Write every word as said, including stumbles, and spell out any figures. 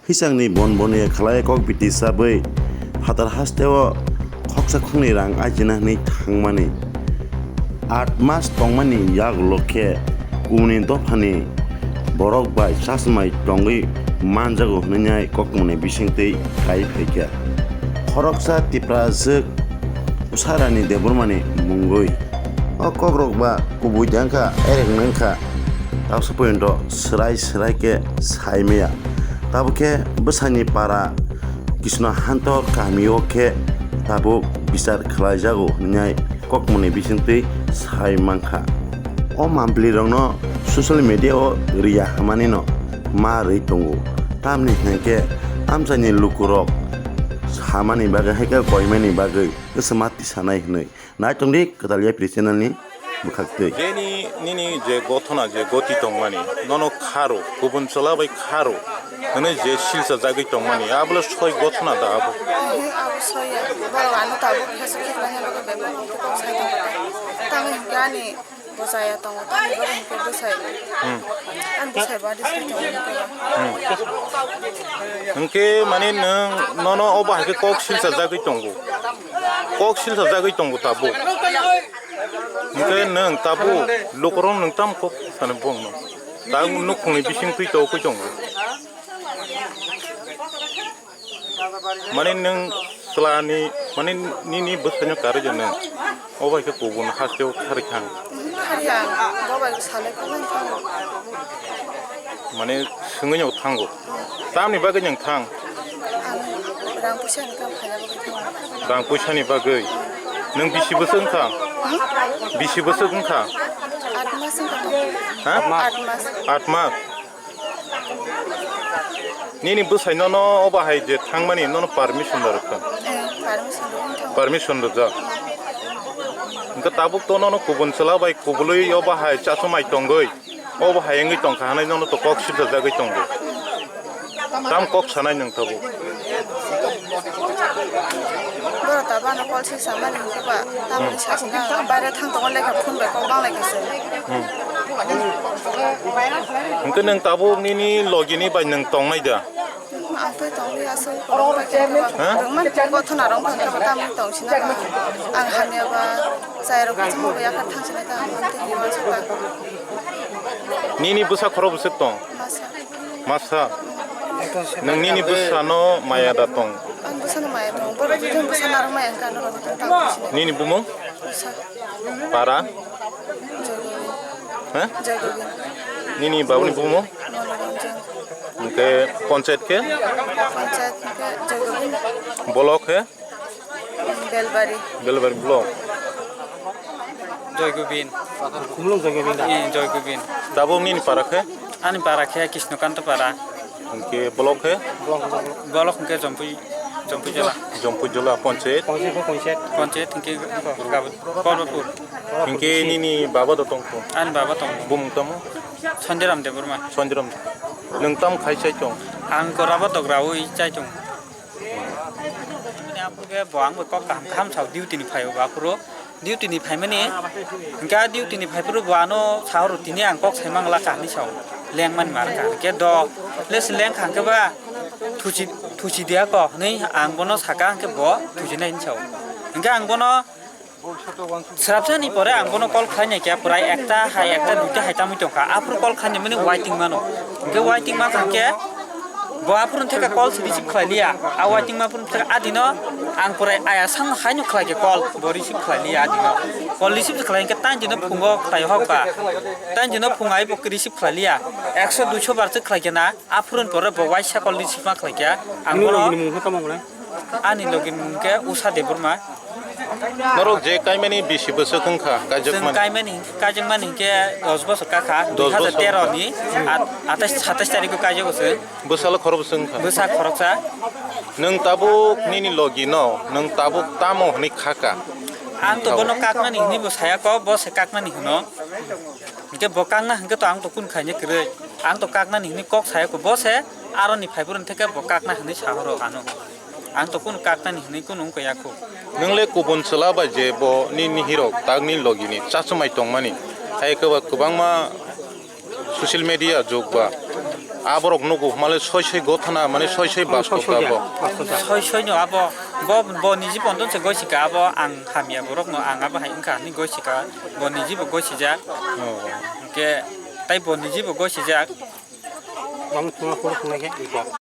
Hisangni bon boniya khlai kok biti sabwi phatar hasteo khoksa khoknwi rang ajina hwnwi thangmani. Aat mas tongmani yagulo khe kubuni dophani borok bai chachmai tongwi manjago hwnwi kokmani bisingtwi kai phaikha. Khoroksa Tiprajwk Usarani Debbarmani mungwi. O kokrok ba kubui de wngkha, erek wngkha. Tabuk se poyonto swrai swrai khe sai maya. Tabuk khe bwsani para Kisno Hantor kamio khe tabuk bichar khlaijago hwnwi kokmoni bisingtwi sai mankha. O mampli rokno social media o riya hamanino ma rwi tongo. Tamni hwnkhe amchaini lukurok samani bagwi haikhe koimani bagwi swma tisanai hwnwi. Naitongdi Kwtal Yapri channel ni bwkhaktwi. Jeni nini je gothona je goti tongmani, nono kharo, kubun chwla bai kharo, hwnwi je silsa jagwi tongmani, abole soi gothona da abo? Abo soi ya, borok ano tabuk Facebook khe khlaina bagwi bebak kok sai tongo. Tamni hwnkhe ani bwchaya tongo, tamni bagwi hwnkhe bwsai. Hmm. Ani bwsai badi sai tongo hwnkhe ba. Hmm. Hwnkhe mani nwng nono obo hai khe kok silsa jagwi tongo. Kok silsa jagwi tongo tabuk. Hwnkhe nwng tabuk lukurok nwng tam kok sani bongno. Ta nukhungni bising twi tokwi tongo. Mani nwng chwlani, mani nini bwskango karwi de nwng. Obo hai khe kubun hasteo kharwi thang. Kharwi ang, bo bai salai kok nang thango. Mane swngwi no thango. Tamni bagwi nwng thang? Ang rang puisa ni kam khaina bagwi thango. Rang puisa ni bagwi? Nwng bisi bwswk wngkha? Hmm? Bisi bwswk wngkha? Aat mas wngkha to. Ha? Aat mas. Aat mas. Nini bwsai nono obo hai je thangmani nono permission da rwkha? Eh, permission rwkha. Permission rwjak. Hwnkhe tabuk to nono kubun chwla bai kubului obo hai chachumai tongwi. Obo hai wngwi tongkha hwnwi nono to kok sibjajagwi tongo. Tam kok sanai nwng tabuk? Borok tabuk ano call si samani hwnkhe ba tamni sasana baire thang tongo lekha phone bai kok bang lai kha se. Hmm. Hwnkhe nwng tabuk nini logi ni bai nwng tongnai da? Ang tei tongli aswk kwbangma khe ba. Ha? Rwngmani gothona rok wngkha khe ba tamni tong sina ba. Ang hamya ba chai rok khe chumui bai yaphar thang sina khe ang tei ni uansuk ba. Nini bwsa khorok bwswk tong? Masa. Masa? Nwng nini bwsano maya da tong? Ang bwsano maya tong. Borok jotoni bwsa narwk maya wngkha, ano rok tong sina. Nini bumung? Bwsa. Para? Joygovind. Ha? Joygovind. Nini babuni bumung? Monoranjan. Hwnkhe ponchayat khe? Ponchayat hwnkhe Joygovind. Block khe? Belbari. Belbari block. Joygovind. Khumulwng Joygovind da? Eh, Joygovind. Tabuk nini para khe? Ani para khe Krishnokanta para. Hwnkhe block khe? Block hwnkhe Jompui, Jompui Jola. Jompui Jola ponchayat? Ponchayat khe ponchayat. Ponchayat hwnkhe Korbapur. Hwnkhe nini baba da tongkho? Ani baba tongo. Bumung tamo? Sondiram Debbarma. Sondiram. Nwng tam khai chai tong? Ang Koraba dograui chai tong. Aphuru khe bo ang bai kok kaham kaham sao duty ni phaio bo aphuru. Duty ni phaimani, hwnkhe a duty ni phaiphuru bo ano sao rw tini ang kok sai mangla ka hinwi sao. Lengmani mar kha. Hwnkhe do, le se lengkha hwnkhe ba thuchi, thuchi diya ko hinwi ang bono saka hwnkhe bo thuchinai hinwi sao. Hwnkhe ang bono Swrapsani pore ang bono call khlai naikha, prai ekta hai, ekta duita hai tamwi tongkha. Aphuru call khlai naimani waiting mano. Hwnkhe waiting mankha hwnkhe bo aphuru theka call se receive khlai liya. A waiting ma aphuru theka adino ang prai aya sang haino khlai khe call, bo receive khlai liya adino. Call receive khlai hwnkhe taini dino phungo khlai hokba. Taini dino phung ai bo receive khlai liya. Ekso duiso bar se khlai khe na, aphuru pore bo waisa call receive ma khlai khe. Ang bono Ani logi ni mung khe Usha Debbarma. Norok je kaimani bisi bwswk wngkha, kaijakmani? Chwng kaimani, kaijakmani hinkhe dos bosor kakha, Dos bosor. Dui hazar tero ni, at-, atais, satais tarikh o kaijago chwng. Bwsalo khorok bwswk wngkha? Bwsa khoroksa. Nwng tabuk nini logi no, nwng tabuk tamo hwnwi khaka? Ang to bono kaknani hwnwi bo saya ko, bo se kaknani hwno. Hinkhe bo kakna hinkhe to ang to kunu khaina kwrwi. Ang to kaknani hwnwi kok saya ko, bo se aroni phaibrwni theke bo kakna hwnwi sahoro ano. Ang to kunu kaknani hwnwi kunu wngkha ya kho. Nwng le kubun chwla bai je bo nini hirok tak nini logi ni chachumai tongmani. Hai khe ba kwbangma social media jug ba Aborok nugo hwnmale soi soi gothana, mane soi soi Oh, soi bastokta soi bo. ya. Bastokta. Soi soi no abo, bo, bo niji pondo se goisika abo ang hamya borok no ang abo hai wngkha hinwi goisika bo niji bo goisijak. Oh. Hwnkhe tai bo niji bo goisijak. Bang tuma khuluk khulai khe ibo.